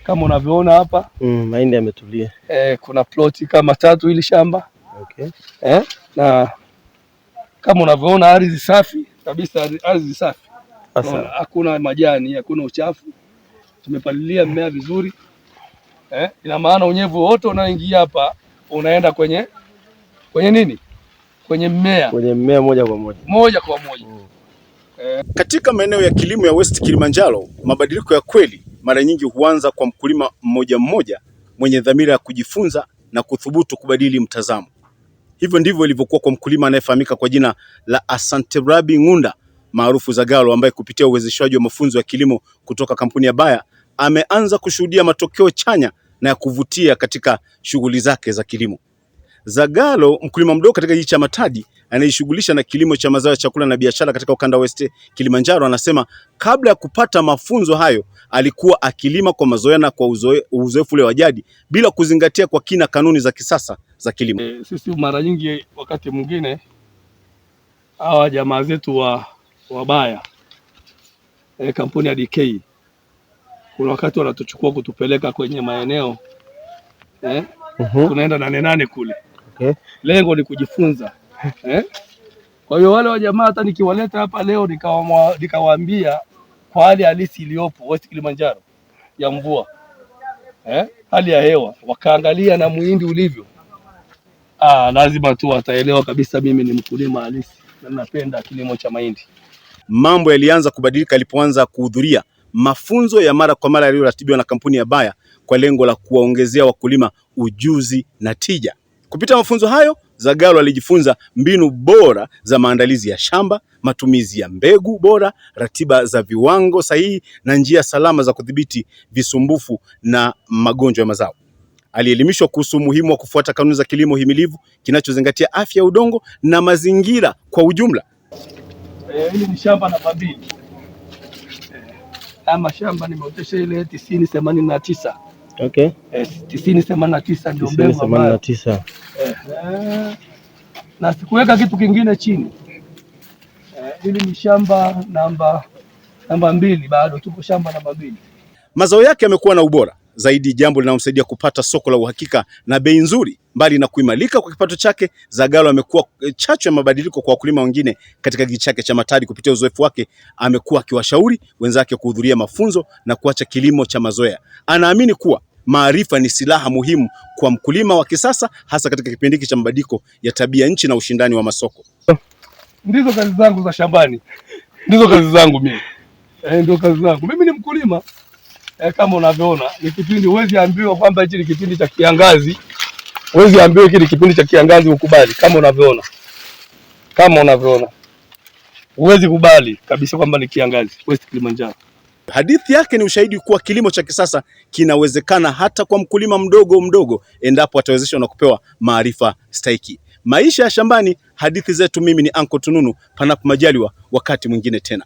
Kama unavyoona hapa Mahindi yametulia. Kuna ploti kama tatu hili shamba. Na kama unavyoona ardhi safi kabisa, ardhi safi. Unaona, hakuna majani, hakuna uchafu. Tumepalilia mmea vizuri. Ina maana unyevu wote unaoingia hapa unaenda kwenye nini? Kwenye mmea. Kwenye mmea moja kwa moja. Moja kwa moja. Katika maeneo ya kilimo ya West Kilimanjaro, mabadiliko ya kweli mara nyingi huanza kwa mkulima mmoja mmoja mwenye dhamira ya kujifunza na kuthubutu kubadili mtazamo. Hivyo ndivyo ilivyokuwa kwa mkulima anayefahamika kwa jina la Asante Rabi Ngunda maarufu Zagalo, ambaye kupitia uwezeshaji wa mafunzo ya kilimo kutoka kampuni ya Bayer ameanza kushuhudia matokeo chanya na ya kuvutia katika shughuli zake za kilimo. Zagalo, mkulima mdogo katika kijiji cha Matadi anayejishughulisha na kilimo cha mazao ya chakula na biashara katika ukanda wa West Kilimanjaro, anasema kabla ya kupata mafunzo hayo alikuwa akilima kwa mazoea na kwa uzoefu ule wa jadi bila kuzingatia kwa kina kanuni za kisasa za kilimo. Sisi mara nyingi wakati mwingine hawa jamaa zetu wa Bayer, kampuni ya DK, kuna wakati wanatuchukua kutupeleka kwenye maeneo tunaenda nane nane kule. Lengo ni kujifunza. Kwa hiyo wale wa jamaa hata nikiwaleta hapa leo nikawaambia kwa hali halisi iliyopo West Kilimanjaro ya mvua, hali ya hewa, wakaangalia na muhindi ulivyo, lazima tu wataelewa kabisa mimi ni mkulima halisi na napenda kilimo cha mahindi. Mambo yalianza kubadilika alipoanza kuhudhuria mafunzo ya mara kwa mara yaliyoratibiwa na kampuni ya Bayer kwa lengo la kuwaongezea wakulima ujuzi na tija. Kupitia mafunzo hayo, Zagalo alijifunza mbinu bora za maandalizi ya shamba, matumizi ya mbegu bora, ratiba za viwango sahihi na njia salama za kudhibiti visumbufu na magonjwa ya mazao. Alielimishwa kuhusu umuhimu wa kufuata kanuni za kilimo himilivu kinachozingatia afya ya udongo na mazingira kwa ujumla. Hili ni shamba namba 2. Ama shamba nimeotesha ile 9089. 9089 ndio mbegu ambayo. 9089. Na sikuweka kitu kingine chini. Hili ni shamba namba 2, bado tuko shamba namba 2. Mazao yake yamekuwa na ubora zaidi, jambo linalomsaidia kupata soko la uhakika na bei nzuri. Mbali na kuimarika kwa kipato chake, Zagalo amekuwa chachu ya mabadiliko kwa wakulima wengine katika kijiji chake cha Matadi. Kupitia uzoefu wake, amekuwa akiwashauri wenzake kuhudhuria mafunzo na kuacha kilimo cha mazoea. Anaamini kuwa maarifa ni silaha muhimu kwa mkulima wa kisasa, hasa katika kipindi hiki cha mabadiliko ya tabia nchi na ushindani wa masoko. Ndizo kazi zangu za shambani, ndizo kazi zangu mimi. Ndio kazi zangu mimi, ni mkulima. Kama unavyoona ni kipindi, huwezi ambiwa kwamba hichi ni kipindi cha kiangazi, huwezi ambiwa hiki ni kipindi cha kiangazi ukubali. Kama unavyoona huwezi kubali kabisa kwamba ni kiangazi West Kilimanjaro. Hadithi yake ni ushahidi kuwa kilimo cha kisasa kinawezekana hata kwa mkulima mdogo mdogo endapo atawezeshwa na kupewa maarifa stahiki. Maisha ya shambani, hadithi zetu. Mimi ni Anko Tununu, panapo majaliwa wakati mwingine tena.